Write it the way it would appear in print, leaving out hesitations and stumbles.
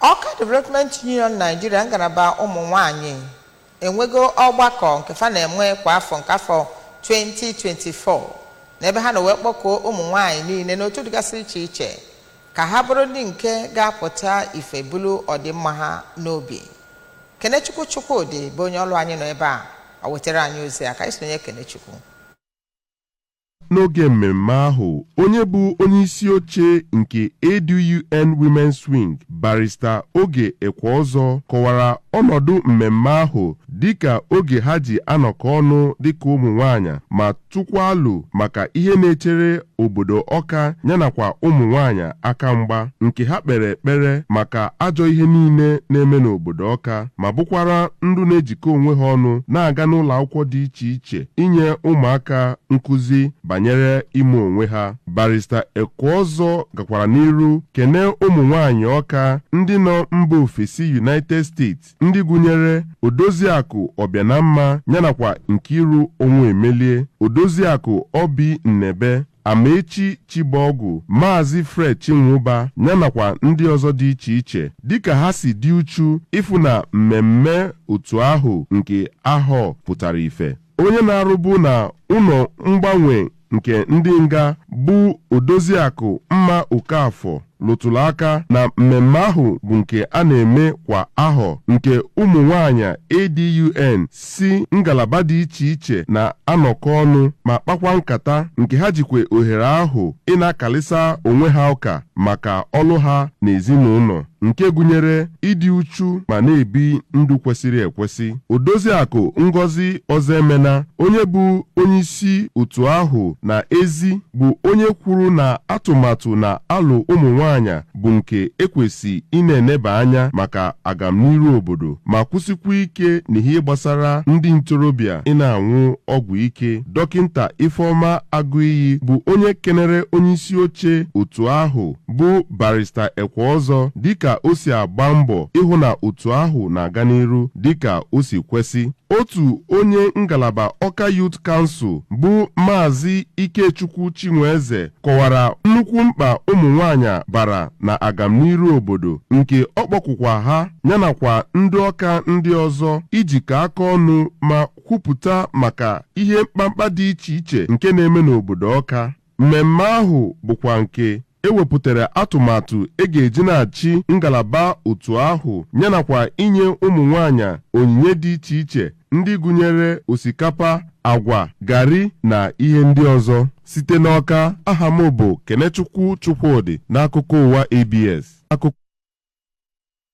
Awka Development Union Nigeria, ngalaba ụmụ nwanyị, enwego ọgbakọ nke fa na-enwe kwa afọ nke afọ 2024, n'ebe ha na wee kpọkuo ụmụ nwanyị niile n'otu dịgasị iche iche ka ha bụrụ ndị nke ga-apụta ife bulu ọdịmma ha n'obi. Kenechukwu Chukwudị bụ onye ọrụ anyị nọ ebe a, ọ wetara anyị ozi a. Ka anyị sonye Kenechukwu. N'oge mmemme ahụ, onye bụ onye isi oche nke ADUN Women's Wing, Barrister Oge Ekweọzọ, kọwara ọnọdụ mmemme ahụ dịka oge ha ji anọkọ ọnụ dịka ụmụ nwanyị ma tụkwa alo maka ihe na-echere obodo Ọka yanakwa ụmụ nwanyị aka mgba, nke ha kpere ekpere maka ajọ ihe niile na-eme n'obodo Ọka, ma bụkwara ndụ na-ejikọ onwe ha ọnụ na-aga n'ụlọ akwụkwọ dị iche iche inye ụmụaka nkụzi banyere ime onwe ha. Barrister Ekweọzọ gakwara n'iru kene ụmụ nwanyị Ọka ndị nọ mba ofesi, United States, ndị gụnyere Odoziakụ Ọbịanamma yanakwa Nkiru Onwe Emelie, Odoziakụ Obi Nnebe, Amaechi Chibọgwụ, Maazị Fred Chinwụba, yanakwa ndị ọzọ dị iche iche, dịka ha si dị uchu ịfụ na mmemme otu ahụ nke ahọ pụtara ife. Onye na-arụbu na ụlọ mgbanwe nke ndị nga bụ Odoziakụ Mma Okafọ lụtụrụ aka na mmemme ahụ bụ nke a na-eme kwa ahọ, nke ụmụ nwanyị ADUN si ngalaba dị iche iche na-anọkọ ọnụ ma kpakwa nkata, nke ha jikwa ohere ahụ ị na-akalịsa onwe ha ụka maka ọlụ ha na ezinụlọ, nke gụnyere ịdị uchu ma na-ebi ndụ kwesịrị ekwesị. Odoziakụ Ngozi Ọzọemena, onye bụ onyeisi otu ahụ na ezi, bụ onye kwuru na atụmatụ na alụ ụmụ nwanyị bụ nke ekwesị ị na-eneba anya maka agamniru obodo, ma kwụsịkwa ike n'ihe gbasara ndị ntorobịa ị na-anwụ ọgwụ ike. Dọkịnta Ifeọma Agụiyi bụ onye kenere onyeisi oche otu ahụ bụ Barrister Ekweọzọ dịka o si agba mbọ ịhụ na otu ahụ na-aga n'iru dịka o si kwesị. Otu onye ngalaba Ọka Youth Council bụ Maazị Ikechukwu Chinweze kọwara nnukwu mkpa ụmụ nwanyị bara na agamniru obodo, nke ọ kpọkwukwa ha yanakwa ndị ọka ndị ọzọ ijikọ aka ọnụ ma kwupụta maka ihe mkpamkpa dị iche iche nke na-eme n'obodo Ọka. Mmemme ahụ bụkwa nke ewepụtara atụmatụ e ga-eji na-achị ngalaba otu ahụ, yanakwa inye ụmụ nwanyị onyinye dị iche iche, ndị gụnyere osikapa, agwa, gari na ihe ndị ọzọ. Site n'Ọka, aha m bụ Kenechukwu Chukwudị, n'akụkọ ụwa ABS akụkọ.